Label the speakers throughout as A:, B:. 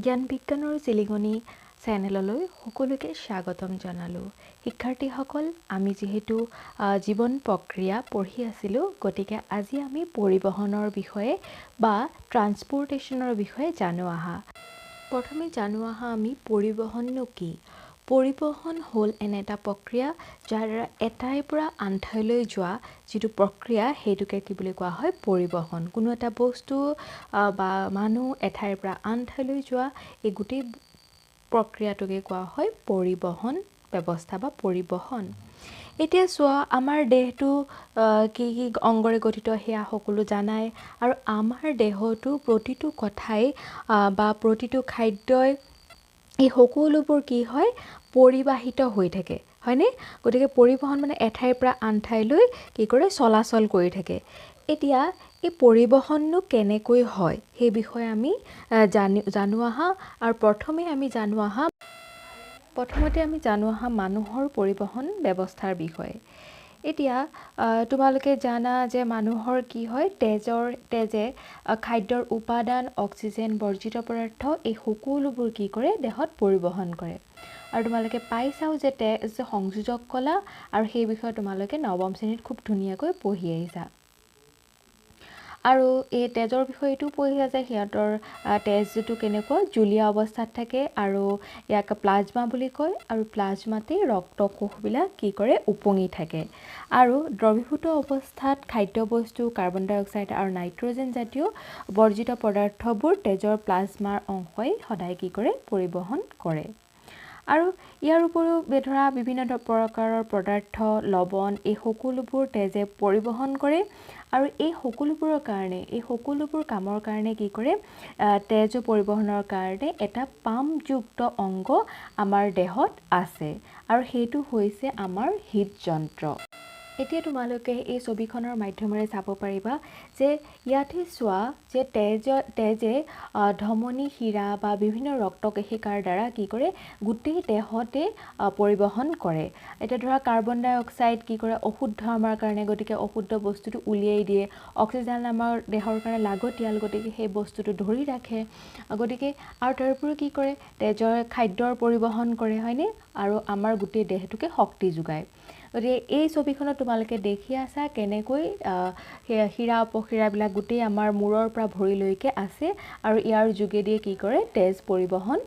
A: জ্ঞান বিজ্ঞানৰ জিলিঙনি চেনেললৈ সকলোকে স্বাগতম জনালোঁ। শিক্ষাৰ্থীসকল, আমি যিহেতু জীৱন প্ৰক্ৰিয়া পঢ়ি আছিলোঁ, গতিকে আজি আমি পৰিবহণৰ বিষয়ে বা ট্ৰান্সপৰ্টেশ্যনৰ বিষয়ে জানো আহা। প্ৰথমে জানো আহা আমি পৰিবহণনো কি। পৰিবহণ হ'ল এনে এটা প্ৰক্ৰিয়া যাৰ দ্বাৰা এঠাইৰ পৰা আন ঠাইলৈ যোৱা যিটো প্ৰক্ৰিয়া, সেইটোকে কি বুলি কোৱা হয়? পৰিবহণ। কোনো এটা বস্তু বা মানুহ এঠাইৰ পৰা আন ঠাইলৈ যোৱা এই গোটেই প্ৰক্ৰিয়াটোকে কোৱা হয় পৰিবহণ ব্যৱস্থা বা পৰিবহণ। এতিয়া চোৱা, আমাৰ দেহটো কি কি অংগৰে গঠিত সেয়া সকলো জানাই, আৰু আমাৰ দেহতো প্ৰতিটো কথাই বা প্ৰতিটো খাদ্যই এই সকলোবোৰ কি হয়? পৰিবাহিত হৈ থাকে, হয়নে? গতিকে পৰিবহণ মানে এঠাইৰ পৰা আন ঠাইলৈ কি কৰে? চলাচল কৰি থাকে। এতিয়া এই পৰিবহণনো কেনেকৈ হয় সেই বিষয়ে আমি জানো আহা। আৰু প্ৰথমে আমি জানো আহা, প্ৰথমতে আমি জানো আহা মানুহৰ পৰিবহণ ব্যৱস্থাৰ বিষয়ে। এতিয়া তোমালোকে জানা যে মানুহৰ কি হয়? তেজে খাদ্যৰ উপাদান, অক্সিজেন, বৰ্জিত পদাৰ্থ এই সকলোবোৰ কি কৰে? দেহত পৰিবহণ কৰে। আৰু তোমালোকে পাইছাও যে তেজ সংযোজক কলা, আৰু সেই বিষয়ে তোমালোকে নৱম শ্ৰেণীত খুব ধুনীয়াকৈ পঢ়ি আহিছা। আৰু এই তেজৰ বিষয়ে এইটোও পঢ়িছা যে সিহঁতৰ তেজ যিটো কেনেকুৱা জুলীয়া অৱস্থাত থাকে, আৰু ইয়াক প্লাজমা বুলি কয়, আৰু প্লাজমাতেই ৰক্তকোষবিলাক কি কৰে? উপঙি থাকে। আৰু দ্ৰৱীভূত অৱস্থাত খাদ্যবস্তু, কাৰ্বন ডাই অক্সাইড আৰু নাইট্ৰজেন জাতীয় বৰ্জিত পদাৰ্থবোৰ তেজৰ প্লাজমাৰ অংশই সদায় কি কৰে? পৰিবহণ কৰে। আৰু ইয়াৰ উপৰিও ধৰা বিভিন্ন প্ৰকাৰৰ পদাৰ্থ, লৱণ এই সকলোবোৰ তেজে পৰিবহণ কৰে। আৰু এই সকলোবোৰৰ কাৰণে, এই সকলোবোৰ কামৰ কাৰণে কি কৰে? তেজ পৰিবহণৰ কাৰণে এটা পাম্পযুক্ত অংগ আমাৰ দেহত আছে, আৰু সেইটো হৈছে আমাৰ হৃদযন্ত্ৰ। এতিয়া তোমালোকে এই ছবিখনৰ মাধ্যমেৰে চাব পাৰিবা যে ইয়াতে চোৱা যে তেজে ধমনী, শিৰা বা বিভিন্ন ৰক্তকেশিকাৰ দ্বাৰা কি কৰে? গোটেই দেহতে পৰিবহণ কৰে। এতিয়া ধৰা কাৰ্বন ডাই অক্সাইড কি কৰে? অশুদ্ধ আমাৰ কাৰণে, গতিকে অশুদ্ধ বস্তুটো উলিয়াই দিয়ে। অক্সিজেন আমাৰ দেহৰ কাৰণে লাগতিয়াল, গতিকে সেই বস্তুটো ধৰি ৰাখে। গতিকে আৰু তাৰ উপৰিও কি কৰে? তেজৰ খাদ্যৰ পৰিবহণ কৰে, হয়নে? আৰু আমাৰ গোটেই দেহটোকে শক্তি যোগায়। গতিকে এই ছবিখনত তোমালোকে দেখি আছা কেনেকৈ শিৰা উপশিৰাবিলাক গোটেই আমাৰ মূৰৰ পৰা ভৰিলৈকে আছে, আৰু ইয়াৰ যোগেদিয়ে কি কৰে? তেজ পৰিবহণ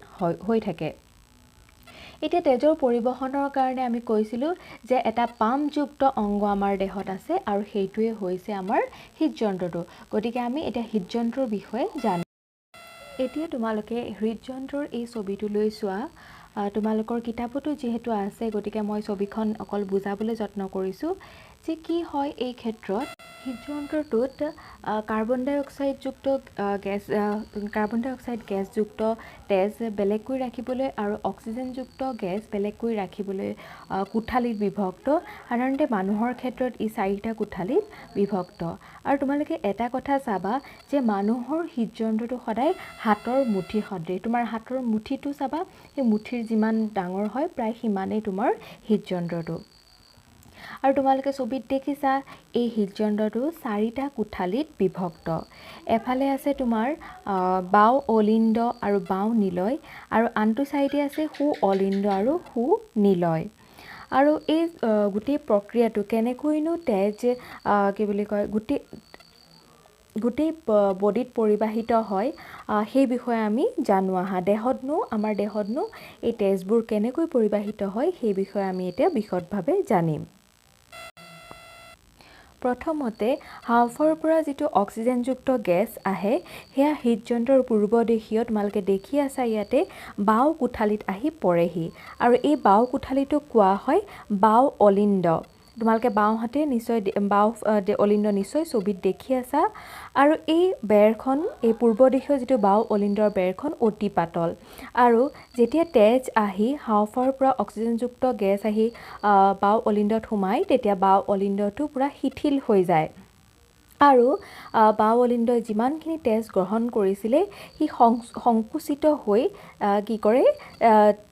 A: হৈ থাকে। এতিয়া তেজৰ পৰিবহণৰ কাৰণে আমি কৈছিলোঁ যে এটা পাম্পযুক্ত অংগ আমাৰ দেহত আছে, আৰু সেইটোৱে হৈছে আমাৰ হৃদযন্ত্ৰটো। গতিকে আমি এতিয়া হৃদযন্ত্ৰৰ বিষয়ে জানো। এতিয়া তোমালোকে হৃদযন্ত্ৰৰ এই ছবিটো লৈ চোৱা। তোমালোকৰ কিতাপতো যিহেতু আছে, গতিকে মই ছবিখন অকল বুজাবলৈ যত্ন কৰিছোঁ যে কি হয় এই ক্ষেত্ৰত। হৃদযন্ত্ৰটোত কাৰ্বন ডাই অক্সাইডযুক্ত গেছ, কাৰ্বন ডাই অক্সাইড গেছযুক্ত তেজ বেলেগকৈ ৰাখিবলৈ আৰু অক্সিজেনযুক্ত গেছ বেলেগকৈ ৰাখিবলৈ কোঠালিত বিভক্ত। সাধাৰণতে মানুহৰ ক্ষেত্ৰত ই চাৰিটা কোঠালিত বিভক্ত। আৰু তোমালোকে এটা কথা চাবা যে মানুহৰ হৃদযন্ত্ৰটো সদায় হাতৰ মুঠি সদৃশ। তোমাৰ হাতৰ মুঠিটো চাবা, সেই মুঠিৰ যিমান ডাঙৰ হয় প্ৰায় সিমানেই তোমাৰ হৃদযন্ত্ৰটো। আৰু তোমালোকে ছবিত দেখিছা এই হৃদযন্ত্ৰটো চাৰিটা কোঠালিত বিভক্ত। এফালে আছে তোমাৰ বাওঁ অলিন্দ আৰু বাওঁ নিলয়, আৰু আনটো চাইডে আছে সোঁ অলিন্দ আৰু সোঁ নিলয়। আৰু এই গোটেই প্ৰক্ৰিয়াটো কেনেকৈনো তেজ কি বুলি কয় গোটেই বডিত পৰিবাহিত হয় সেই বিষয়ে আমি জানো আহা। আমাৰ দেহতনো এই তেজবোৰ কেনেকৈ পৰিবাহিত হয় সেই বিষয়ে আমি এতিয়া বিশদভাৱে জানিম। প্ৰথমতে হাওঁফাওঁৰ পৰা যিটো অক্সিজেনযুক্ত গেছ আহে সেয়া হৃদযন্ত্ৰৰ পূৰ্বদেশীয়, তোমালোকে দেখি আছা ইয়াতে বাওঁ কোঠালিত আহি পৰেহি, আৰু এই বাওঁ কোঠালিটোক কোৱা হয় বাওঁ অলিন্দ। তোমালোকে বাওঁহাতে নিশ্চয় বাওঁ অলিন্দ নিশ্চয় ছবিত দেখি আছা। আৰু এই বেৰখন, এই পূৰ্বদেশীয় যিটো বাওঁ অলিন্দৰ বেৰখন অতি পাতল, আৰু যেতিয়া তেজ আহি হাওঁফাওঁৰ পৰা অক্সিজেনযুক্ত গেছ আহি বাওঁ অলিন্দত সোমায়, তেতিয়া বাওঁ অলিন্দটো পূৰা শিথিল হৈ যায়। আৰু বাওঁ অলিন্দই যিমানখিনি তেজ গ্ৰহণ কৰিছিলে সি সংকুচিত হৈ কি কৰে,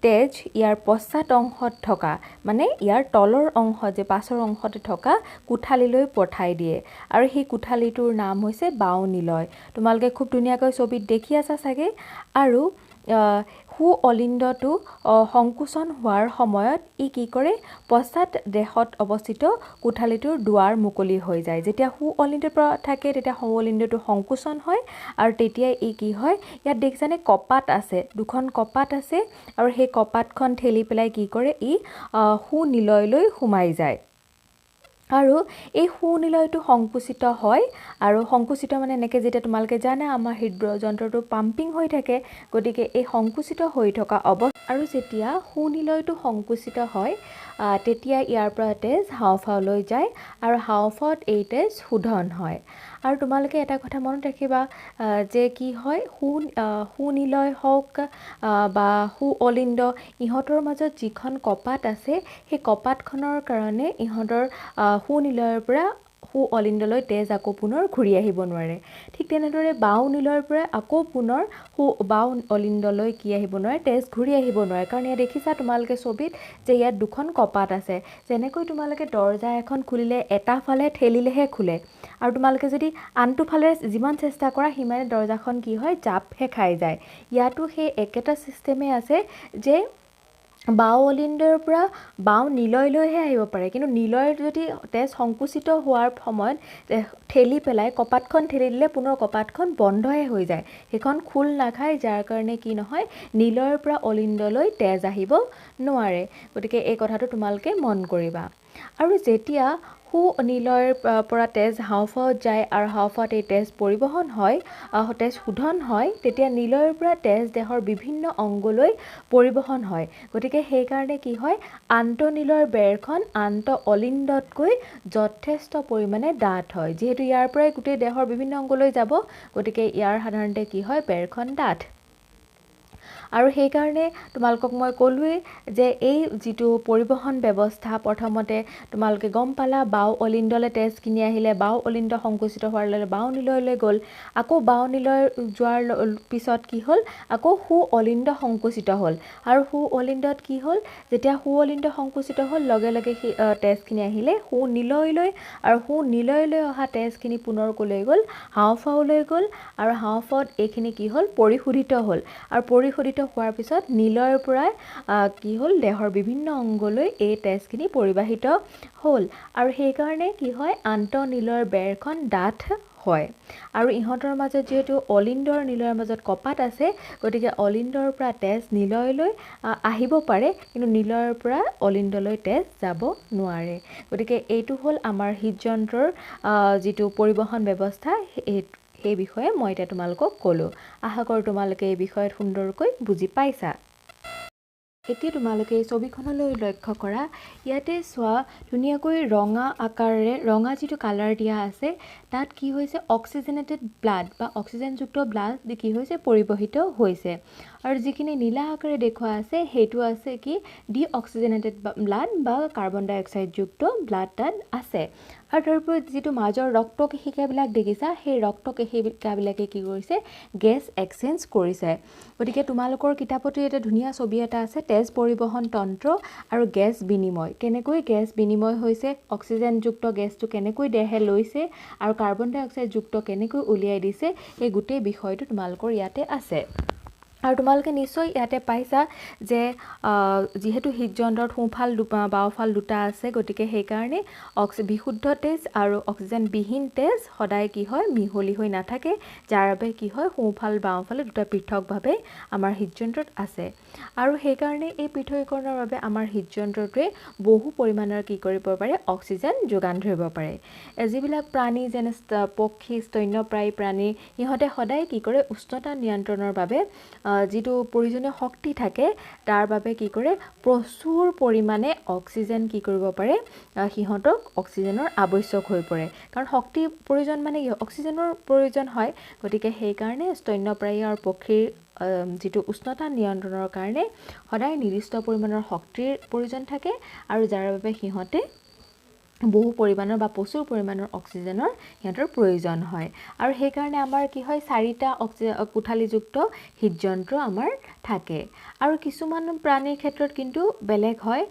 A: তেজ ইয়াৰ পশ্চাৎ অংশত থকা, মানে ইয়াৰ তলৰ অংশ যে পাছৰ অংশতে থকা কোঠালিলৈ পঠাই দিয়ে। আৰু সেই কোঠালিটোৰ নাম হৈছে বাওঁ নিলয়। তোমালোকে খুব ধুনীয়াকৈ ছবিত দেখি আছা চাগে। আৰু সু অলিন্দটো সংকোচন হোৱাৰ সময়ত ই কি কৰে, পশ্চাৎ দেশত অৱস্থিত কোঠালিটোৰ দুৱাৰ মুকলি হৈ যায়। যেতিয়া সু অলিন্দৰ পৰা থাকে তেতিয়া সু অলিন্দটো সংকোচন হয় আৰু তেতিয়া ই কি হয়, ইয়াত দেখিছানে কপাত আছে, দুখন কপাত আছে আৰু সেই কপাতখন ঠেলি পেলাই কি কৰে, ই সু নিলয়লৈ সোমাই যায়। আৰু এই সু নিলয়টো সংকুচিত হয়। আৰু সংকুচিত মানে এনেকৈ যেতিয়া তোমালোকে জানা আমাৰ হৃদযন্ত্ৰটো পাম্পিং হৈ থাকে, গতিকে এই সংকুচিত হৈ থকা অৱস্থা আৰু যেতিয়া সু নিলয়টো সংকুচিত হয় তেতিয়া ইয়াৰ পৰা তেজ হাওঁফাওলৈ যায় আৰু হাওঁফাওত এই তেজ শোধন হয়। আৰু তোমালোকে এটা কথা মনত ৰাখিবা যে কি হয়, সুনিলয় হওক বা সু অলিন্দ, ইহঁতৰ মাজত যিখন কপাত আছে সেই কপাতখনৰ কাৰণে ইহঁতৰ সুনিলয়ৰ পৰা সু অলিন্দলৈ তেজ আকৌ পুনৰ ঘূৰি আহিব নোৱাৰে। ঠিক তেনেদৰে বাওঁ নিলয়ৰ পৰা আকৌ পুনৰ বাওঁ অলিন্দলৈ কি আহিব নোৱাৰে, তেজ ঘূৰি আহিব নোৱাৰে। কাৰণ ইয়াত দেখিছা তোমালোকে ছবিত যে ইয়াত দুখন কপাত আছে। যেনেকৈ তোমালোকে দৰ্জা এখন খুলিলে এটা ফালে ঠেলিলেহে খোলে, আৰু তোমালোকে যদি আনটো ফালেৰে যিমান চেষ্টা কৰা সিমানে দৰ্জাখন কি হয়, জাপহে খাই যায়। ইয়াতো সেই একেটা ছিষ্টেমেই আছে যে বাওঁ অলিন্দৰ পৰা বাওঁ নিলয়লৈহে আহিব পাৰে, কিন্তু নিলয়ৰ যদি তেজ সংকুচিত হোৱাৰ সময়ত ঠেলি পেলাই কপাতখন ঠেলি দিলে পুনৰ কপাতখন বন্ধহে হৈ যায়, সেইখন খোল নাখায়, যাৰ কাৰণে কি নহয়, নিলয়ৰ পৰা অলিন্দলৈ তেজ আহিব নোৱাৰে। গতিকে এই কথাটো তোমালোকে মন কৰিবা। আৰু যেতিয়া সু নিলয়ৰ পৰা তেজ হাওঁফাওত যায় আৰু হাওঁফাওত এই তেজ পৰিবহণ হয়, তেজ শোধন হয়, তেতিয়া নিলয়ৰ পৰা তেজ দেহৰ বিভিন্ন অংগলৈ পৰিবহণ হয়। গতিকে সেইকাৰণে কি হয়, আন্তঃনিলয়ৰ বেৰখন আন্তঃ অলিন্দতকৈ যথেষ্ট পৰিমাণে ডাঠ হয়। যিহেতু ইয়াৰ পৰাই গোটেই দেহৰ বিভিন্ন অংগলৈ যাব, গতিকে ইয়াৰ সাধাৰণতে কি হয়, বেৰখন ডাঠ। আৰু সেইকাৰণে তোমালোকক মই ক'লোৱেই যে এই যিটো পৰিবহণ ব্যৱস্থা, প্ৰথমতে তোমালোকে গম পালা বাওঁ অলিন্দলৈ তেজখিনি আহিলে, বাওঁ অলিন্দ সংকুচিত হোৱাৰ লগে বাওঁ নিলয়লৈ গ'ল, আকৌ বাওঁ নিলয় যোৱাৰ পিছত কি হ'ল, আকৌ সু অলিন্দ সংকুচিত হ'ল। আৰু সু অলিন্দত কি হ'ল, যেতিয়া সু অলিন্দ সংকুচিত হ'ল লগে লগে সেই তেজখিনি আহিলে সু নিলয়লৈ, আৰু সু নিলয়লৈ অহা তেজখিনি পুনৰ ক'লৈ গ'ল, হাওঁফাওলৈ গ'ল। আৰু হাওঁফাওত এইখিনি কি হ'ল, পৰিশোধিত হ'ল। আৰু পৰিশোধিত হোৱাৰ পিছত নিলয়ৰ পৰাই কি হ'ল, দেহৰ বিভিন্ন অংগলৈ এই তেজখিনি পৰিবাহিত হ'ল। আৰু সেইকাৰণে কি হয়, আন্তঃনিলয়ৰ বেৰখন ডাঠ হয়। আৰু ইহঁতৰ মাজত যিহেতু অলিন্দৰ নিলয়ৰ মাজত কপাত আছে, গতিকে অলিন্দৰ পৰা তেজ নিলয়লৈ আহিব পাৰে, কিন্তু নিলয়ৰ পৰা অলিন্দলৈ তেজ যাব নোৱাৰে। গতিকে এইটো হ'ল আমাৰ হৃদযন্ত্ৰৰ যিটো পৰিবহণ ব্যৱস্থা, সেই বিষয়ে মই এতিয়া তোমালোকক ক'লোঁ। আশা কৰোঁ তোমালোকে এই বিষয়ত সুন্দৰকৈ বুজি পাইছা। এতিয়া তোমালোকে এই ছবিখনলৈ লক্ষ্য কৰা। ইয়াতে চোৱা ধুনীয়াকৈ ৰঙা আকাৰেৰে, ৰঙা যিটো কালাৰ দিয়া আছে তাত কি হৈছে, অক্সিজেনেটেড ব্লাড বা অক্সিজেনযুক্ত ব্লাড কি হৈছে, পৰিবহিত হৈছে। আৰু যিখিনি নীলা আকাৰে দেখুওৱা আছে সেইটো আছে কি, ডি অক্সিজেনেটেড ব্লাড বা কাৰ্বন ডাই অক্সাইডযুক্ত ব্লাড তাত আছে। আৰু তাৰোপৰি যিটো মাজৰ ৰক্তকেশিকাবিলাক দেখিছা, সেই ৰক্তকেশিকাবিলাকে কি কৰিছে, গেছ এক্সচেঞ্জ কৰিছে। গতিকে তোমালোকৰ কিতাপতো এটা ধুনীয়া ছবি এটা আছে, তেজ পৰিবহণ তন্ত্ৰ আৰু গেছ বিনিময়, কেনেকৈ গেছ বিনিময় হৈছে, অক্সিজেনযুক্ত গেছটো কেনেকৈ দেহে লৈছে আৰু কাৰ্বন ডাই অক্সাইডযুক্ত কেনেকৈ উলিয়াই দিছে, এই গোটেই বিষয়টো তোমালোকৰ ইয়াতে আছে। আৰু তোমালোকে নিশ্চয় ইয়াতে পাইছা যে যিহেতু হৃদযন্ত্ৰত সোঁফাল বাওঁফাল দুটা আছে, গতিকে সেইকাৰণে বিশুদ্ধ তেজ আৰু অক্সিজেনবিহীন তেজ সদায় কি হয়, মিহলি হৈ নাথাকে, যাৰ বাবে কি হয়, সোঁফাল বাওঁফালে দুটা পৃথকভাৱে আমাৰ হৃদযন্ত্ৰত আছে। আৰু সেইকাৰণে এই পৃথকীকৰণৰ বাবে আমাৰ হৃদযন্ত্ৰটোৱে বহু পৰিমাণৰ কি কৰিব পাৰে, অক্সিজেন যোগান ধৰিব পাৰে। যিবিলাক প্ৰাণী যেনে পক্ষী, স্তন্যপায়ী প্ৰাণী, সিহঁতে সদায় কি কৰে, উষ্ণতা নিয়ন্ত্ৰণৰ বাবে যিটো প্ৰয়োজনীয় শক্তি থাকে তাৰ বাবে কি কৰে, প্ৰচুৰ পৰিমাণে অক্সিজেন কি কৰিব পাৰে, সিহঁতক অক্সিজেনৰ আৱশ্যক হৈ পৰে। কাৰণ শক্তিৰ প্ৰয়োজন মানে কি, অক্সিজেনৰ প্ৰয়োজন হয়। গতিকে সেইকাৰণে স্তন্যপায়ী আৰু পক্ষীৰ যিটো উষ্ণতা নিয়ন্ত্ৰণৰ কাৰণে সদায় নিৰ্দিষ্ট পৰিমাণৰ শক্তিৰ প্ৰয়োজন থাকে আৰু যাৰ বাবে সিহঁতে বহু পৰিমাণৰ বা প্ৰচুৰ পৰিমাণৰ অক্সিজেনৰ সিহঁতৰ প্ৰয়োজন হয়। আৰু সেইকাৰণে আমাৰ কি হয়, 4টা কোঠালীযুক্ত হৃদযন্ত্ৰ আমাৰ থাকে। আৰু কিছুমান প্ৰাণীৰ ক্ষেত্ৰত কিন্তু বেলেগ হয়,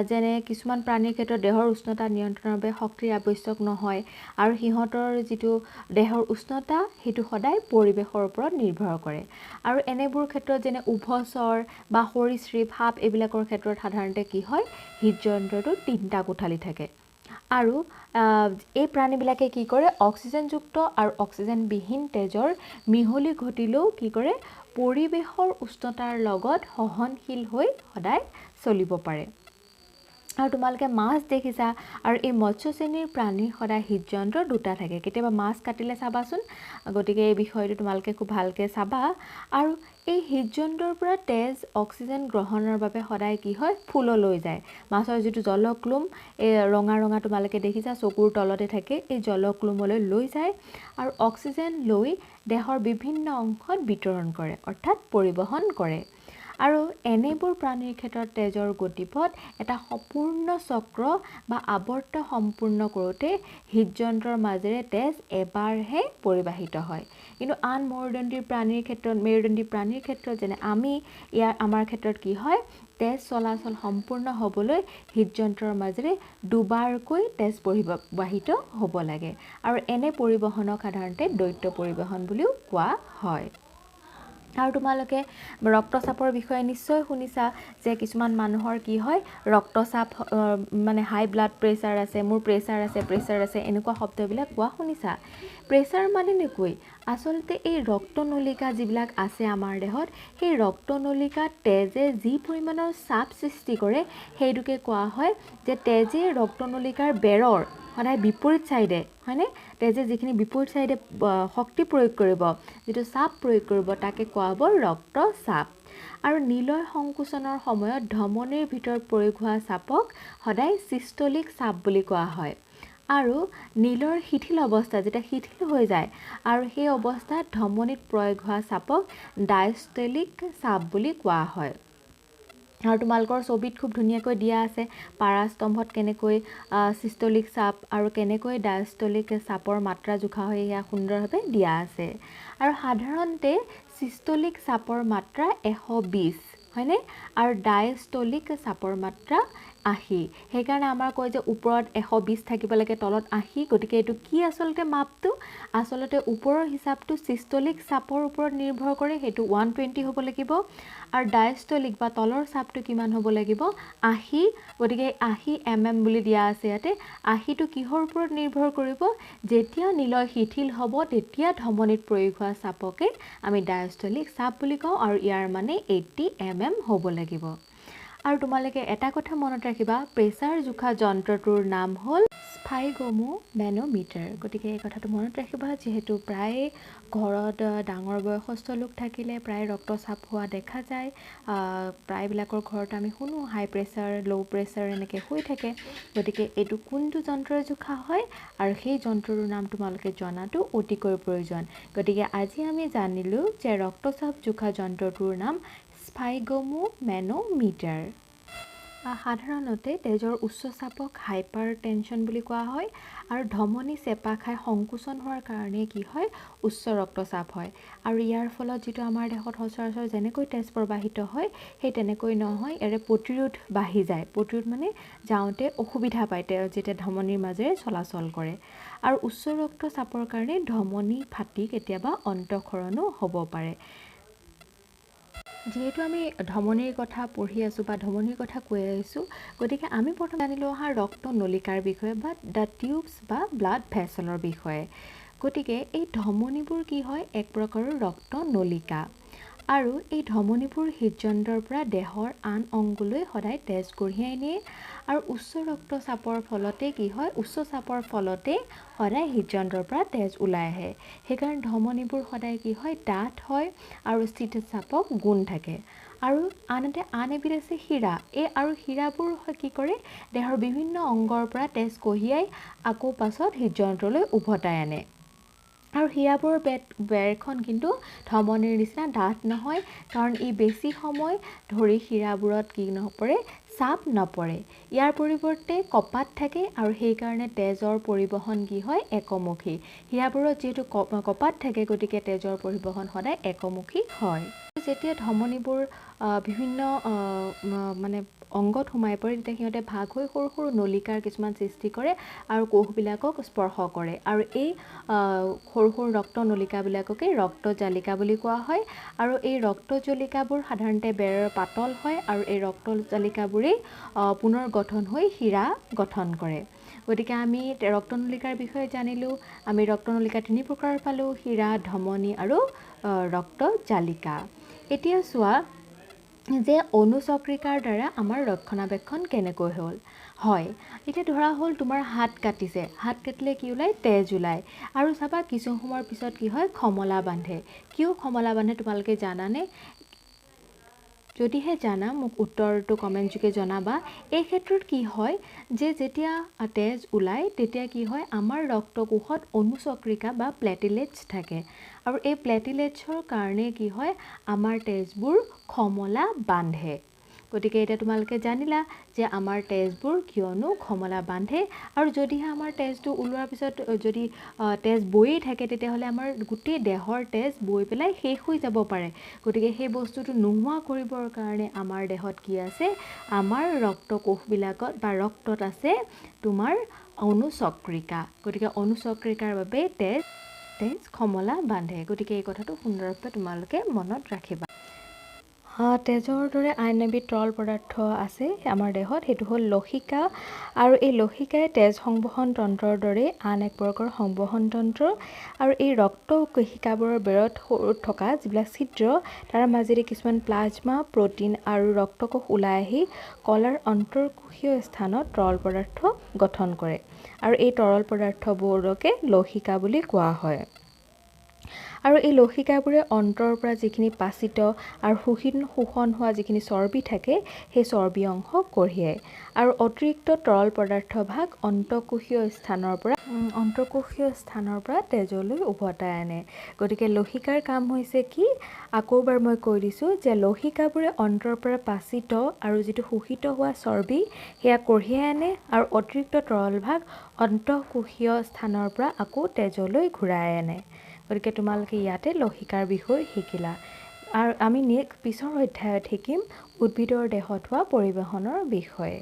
A: যেনে কিছুমান প্ৰাণীৰ ক্ষেত্ৰত দেহৰ উষ্ণতা নিয়ন্ত্ৰণৰ বাবে শক্তিৰ আৱশ্যক নহয় আৰু সিহঁতৰ যিটো দেহৰ উষ্ণতা সেইটো সদায় পৰিৱেশৰ ওপৰত নিৰ্ভৰ কৰে। আৰু এনেবোৰ ক্ষেত্ৰত যেনে উভচৰ বা সৰীসৃপ, সাপ এইবিলাকৰ ক্ষেত্ৰত সাধাৰণতে কি হয়, হৃদযন্ত্ৰটো 3টা কোঠালী থাকে। আৰু এই প্ৰাণীবিলাকে কি কৰে, অক্সিজেনযুক্ত আৰু অক্সিজেনবিহীন তেজৰ মিহলি ঘটিলেও কি কৰে, পৰিৱেশৰ উষ্ণতাৰ লগত সহনশীল হৈ সদায় চলিব পাৰে। আৰু তোমালোকে মাছ দেখিছা, আৰু এই মৎস্য শ্ৰেণীৰ প্ৰাণীৰ সদায় হৃদযন্ত্ৰ 2টা থাকে। কেতিয়াবা মাছ কাটিলে চাবাচোন, গতিকে এই বিষয়টো তোমালোকে খুব ভালকৈ চাবা। আৰু এই হৃদযন্ত্ৰৰ পৰা তেজ অক্সিজেন গ্ৰহণৰ বাবে সদায় কি হয়, ফুললৈ যায়। মাছৰ যিটো জলক্লোম, এই ৰঙা ৰঙা তোমালোকে দেখিছা চকুৰ তলতে থাকে, এই জলক্লোমলৈ লৈ যায় আৰু অক্সিজেন লৈ দেহৰ বিভিন্ন অংশত বিতৰণ কৰে, অৰ্থাৎ পৰিবহণ কৰে। আৰু এনেবোৰ প্ৰাণীৰ ক্ষেত্ৰত তেজৰ গতিপথ এটা সম্পূৰ্ণ চক্ৰ বা আৱৰ্ত সম্পূৰ্ণ কৰোঁতে হৃদযন্ত্ৰৰ মাজেৰে তেজ এবাৰহে পৰিবাহিত হয়। কিন্তু আন মেৰুদণ্ডী প্ৰাণীৰ ক্ষেত্ৰত যেনে আমি, ইয়াৰ আমাৰ ক্ষেত্ৰত কি হয়, তেজ চলাচল সম্পূৰ্ণ হ'বলৈ হৃদযন্ত্ৰৰ মাজেৰে দুবাৰকৈ তেজ পৰিবাহিত হ'ব লাগে। আৰু এনে পৰিবহণক সাধাৰণতে দ্বৈত পৰিবহণ বুলিও কোৱা হয়। আৰু তোমালোকে ৰক্তচাপৰ বিষয়ে নিশ্চয় শুনিছা যে কিছুমান মানুহৰ কি হয়, ৰক্তচাপ মানে হাই ব্লাড প্ৰেছাৰ আছে, মোৰ প্ৰেছাৰ আছে, প্ৰেছাৰ আছে, এনেকুৱা শব্দবিলাক কোৱা শুনিছা। প্ৰেছাৰ মানে নেকৈ, আচলতে এই ৰক্তনলিকা যিবিলাক আছে আমাৰ দেহত, সেই ৰক্তনলিকাত তেজে যি পৰিমাণৰ চাপ সৃষ্টি কৰে সেইটোকে কোৱা হয় যে তেজে ৰক্তনলিকাৰ বেৰৰ সদায় বিপৰীত চাইডে, হয়নে, তেজে যিখিনি বিপৰীত চাইডে শক্তি প্ৰয়োগ কৰিব, যিটো চাপ প্ৰয়োগ কৰিব, তাকে কোৱা হ'ব ৰক্তচাপ। আৰু নিলয় সংকোচনৰ সময়ত ধমনীৰ ভিতৰত প্ৰয়োগ হোৱা চাপক সদায় চিষ্টলিক চাপ বুলি কোৱা হয়। আৰু নীলৰ শিথিল অৱস্থা যেতিয়া শিথিল হৈ যায় আৰু সেই অৱস্থাত ধমনীত প্ৰয়োগ হোৱা চাপক ডায়ষ্টলিক চাপ বুলি কোৱা হয়। আৰু তোমালোকৰ ছবিত খুব ধুনীয়াকৈ দিয়া আছে পাৰাস্তম্ভত কেনেকৈ চিষ্টলিক চাপ আৰু কেনেকৈ ডায়ষ্টলিক চাপৰ মাত্ৰা জোখা হয়, সেয়া সুন্দৰভাৱে দিয়া আছে। আৰু সাধাৰণতে চিষ্টলিক চাপৰ মাত্ৰা 120, হয়নে, আৰু ডায়ষ্টলিক চাপৰ মাত্ৰা 80। সেইকাৰণে আমাৰ কয় যে ওপৰত 120 থাকিব লাগে, তলত 80। গতিকে এইটো কি আচলতে মাপটো, আচলতে ওপৰৰ হিচাপটো চিষ্টলিক চাপৰ ওপৰত নিৰ্ভৰ কৰে, সেইটো 120 হ'ব লাগিব। আৰু ডায়ষ্টলিক বা তলৰ চাপটো কিমান হ'ব লাগিব, 80। গতিকে 80 mm বুলি দিয়া আছে ইয়াতে। 80টো কিহৰ ওপৰত নিৰ্ভৰ কৰিব, যেতিয়া নিলয় শিথিল হ'ব তেতিয়া ধমনীত প্ৰয়োগ হোৱা চাপকে আমি ডায়ষ্টলিক চাপ বুলি কওঁ, আৰু ইয়াৰ মানে 80 mm হ'ব লাগিব। আৰু তোমালোকে এটা কথা মনত ৰাখিবা, প্ৰেছাৰ জোখা যন্ত্ৰটোৰ নাম হ'ল স্ফাইগমোমেন'মিটাৰ। গতিকে এই কথাটো মনত ৰাখিবা, যিহেতু প্ৰায় ঘৰত ডাঙৰ বয়সস্থ লোক থাকিলে প্ৰায় ৰক্তচাপ হোৱা দেখা যায়, প্ৰায়বিলাকৰ ঘৰত আমি শুনো হাই প্ৰেছাৰ, ল' প্ৰেছাৰ এনেকৈ হৈ থাকে। গতিকে এইটো কোনটো যন্ত্ৰৰে জোখা হয় আৰু সেই যন্ত্ৰটোৰ নাম তোমালোকে জনাটো অতিকৈ প্ৰয়োজন। গতিকে আজি আমি জানিলোঁ যে ৰক্তচাপ জোখা যন্ত্ৰটোৰ নাম স্ফাইগমোমেন'মিটাৰ। সাধাৰণতে তেজৰ উচ্চ চাপক হাইপাৰ টেনশ্যন বুলি কোৱা হয়, আৰু ধমনী চেপা খাই সংকোচন হোৱাৰ কাৰণে কি হয়, উচ্চ ৰক্তচাপ হয়। আৰু ইয়াৰ ফলত যিটো আমাৰ দেহত সচৰাচৰ যেনেকৈ তেজ প্ৰবাহিত হয় সেই তেনেকৈ নহয়, ইয়াৰে প্ৰতিৰোধ বাঢ়ি যায়। প্ৰতিৰোধ মানে যাওঁতে অসুবিধা পায় যেতিয়া ধমনীৰ মাজেৰে চলাচল কৰে। আৰু উচ্চ ৰক্তচাপৰ কাৰণে ধমনী ফাটি কেতিয়াবা অন্তঃক্ষৰণো হ'ব পাৰে। যিহেতু আমি ধমনীৰ কথা পঢ়ি আছোঁ বা ধমনীৰ কথা কৈ আহিছোঁ, গতিকে আমি প্ৰথমে জানিলোঁ অহা ৰক্ত নলিকাৰ বিষয়ে বা the tubes বা ব্লাড ভেচেলৰ বিষয়ে। গতিকে এই ধমনীবোৰ কি হয়, এক প্ৰকাৰৰ ৰক্ত নলিকা, আৰু এই ধমনীবোৰ হৃদযন্ত্ৰৰ পৰা দেহৰ আন অংগলৈ সদায় তেজ কঢ়িয়াই নিয়ে। আৰু উচ্চ ৰক্তচাপৰ ফলতে কি হয়, উচ্চ চাপৰ ফলতে সদায় হৃদযন্ত্ৰৰ পৰা তেজ ওলাই আহে। সেইকাৰণে ধমনীবোৰ সদায় কি হয়, ডাঠ হয় আৰু স্থিতিস্থাপক গুণ থাকে। আৰু আনহাতে আন এবিধ আছে শিৰা। এই আৰু শিৰাবোৰ কি কৰে, দেহৰ বিভিন্ন অংগৰ পৰা তেজ কঢ়িয়াই আকৌ পাছত হৃদযন্ত্ৰলৈ উভতাই আনে। আৰু শিৰাবোৰৰ বেৰখন কিন্তু ধমনীৰ নিচিনা ডাঠ নহয়, কাৰণ ই বেছি সময় ধৰি শিৰাবোৰত কি নপৰে, চাপ নপৰে। ইয়াৰ পৰিৱৰ্তে কপাত থাকে আৰু সেইকাৰণে তেজৰ পৰিবহণ কি হয়? একমুখী। শিৰাবোৰত যিহেতু কপাত থাকে, গতিকে তেজৰ পৰিবহণ সদায় একমুখী হয়। যেতিয়া ধমনীবোৰ বিভিন্ন মানে অংগত সোমাই পৰে, তেতিয়া সিহঁতে ভাগ হৈ সৰু সৰু নলিকাৰ কিছুমান সৃষ্টি কৰে আৰু কোষবিলাকক স্পৰ্শ কৰে, আৰু এই সৰু সৰু ৰক্ত নলিকাবিলাককে ৰক্তজালিকা বুলি কোৱা হয়। আৰু এই ৰক্তজলিকাবোৰ সাধাৰণতে বেৰৰ পাতল হয়, আৰু এই ৰক্তজালিকাবোৰেই পুনৰ গঠন হৈ শিৰা গঠন কৰে। গতিকে আমি ৰক্তনলিকাৰ বিষয়ে জানিলোঁ। আমি ৰক্তনলিকা 3 প্ৰকাৰৰ পালোঁ, শিৰা, ধমনী আৰু ৰক্তজালিকা। এতিয়া চোৱা যে অনুচক্ৰিকাৰ দ্বাৰা আমাৰ ৰক্ষণাবেক্ষণ কেনেকৈ হ'ল হয়। এতিয়া ধৰা হ'ল তোমাৰ হাত কাটিছে, হাত কাটিলে কি ওলায়? তেজ ওলায়। আৰু চাবা কিছু সময়ৰ পিছত কি হয়? খমলা বান্ধে। কিয় খমলা বান্ধে তোমালোকে জানানে? যদিহে জানা মোক উত্তৰটো কমেণ্ট যোগে জনাবা। এই ক্ষেত্ৰত কি হয় যে যেতিয়া তেজ ওলায় তেতিয়া কি হয়, আমাৰ ৰক্তকোষত অনুচক্ৰিকা বা প্লেটিলেটছ থাকে, আৰু এই প্লেটিলেটছৰ কাৰণে কি হয়, আমাৰ তেজবোৰ খমলা বান্ধে। গতিকে এতিয়া তোমালোকে জানিলা যে আমাৰ তেজবোৰ কিয়নো খমলা বান্ধে। আৰু যদিহে আমাৰ তেজটো ওলোৱাৰ পিছত যদি তেজ বৈয়ে থাকে, তেতিয়াহ'লে আমাৰ গোটেই দেহৰ তেজ বৈ পেলাই শেষ হৈ যাব পাৰে। গতিকে সেই বস্তুটো নোহোৱা কৰিবৰ কাৰণে আমাৰ দেহত কি আছে? আমাৰ ৰক্তকোষবিলাকত বা ৰক্তত আছে তোমাৰ অনুচক্ৰিকা। গতিকে অনুচক্ৰিকাৰ বাবে তেজ খমলা বান্ধে। গতিকে এই কথাটো সুন্দৰভাৱে তোমালোকে মনত ৰাখিবা। তেজৰ দৰে আন এবিধ তৰল পদাৰ্থ আছে আমাৰ দেহত, সেইটো হ'ল লসিকা। আৰু এই লসিকাই তেজ সংবহন তন্ত্ৰৰ দৰে আন এক প্ৰকাৰৰ সংবহন তন্ত্ৰ। আৰু এই ৰক্ত কোষিকাবোৰৰ বেৰত থকা যিবিলাক ছিদ্ৰ, তাৰ মাজেদি কিছুমান প্লাজমা প্ৰ'টিন আৰু ৰক্তকোষ ওলাই আহি কলাৰ অন্তৰ্কোষীয় স্থানত তৰল পদাৰ্থ গঠন কৰে, আৰু এই তৰল পদাৰ্থবোৰকে লসিকা বুলি কোৱা হয়। আৰু এই লসিকাবোৰে অন্তৰৰ পৰা যিখিনি পাচিত আৰু শোষণ হোৱা যিখিনি চৰ্বি থাকে, সেই চৰ্বি অংশ কঢ়িয়ায়, আৰু অতিৰিক্ত তৰল পদাৰ্থভাগ অন্তঃকোষীয় স্থানৰ পৰা তেজলৈ উভতাই আনে। গতিকে লসিকাৰ কাম হৈছে কি? আকৌবাৰ মই কৈ দিছোঁ যে লসিকাবোৰে অন্তৰৰ পৰা পাচিত আৰু যিটো শোষিত হোৱা চৰ্বি সেয়া কঢ়িয়াই আনে, আৰু অতিৰিক্ত তৰলভাগ অন্তঃকোষীয় স্থানৰ পৰা আকৌ তেজলৈ ঘূৰাই আনে। গতিকে তোমালোকে ইয়াতে লসিকাৰ বিষয়ে শিকিলা। আৰু আমি নেক্সট পিছৰ অধ্যায়ত শিকিম উদ্ভিদৰ দেহত হোৱা পৰিবহণৰ বিষয়ে।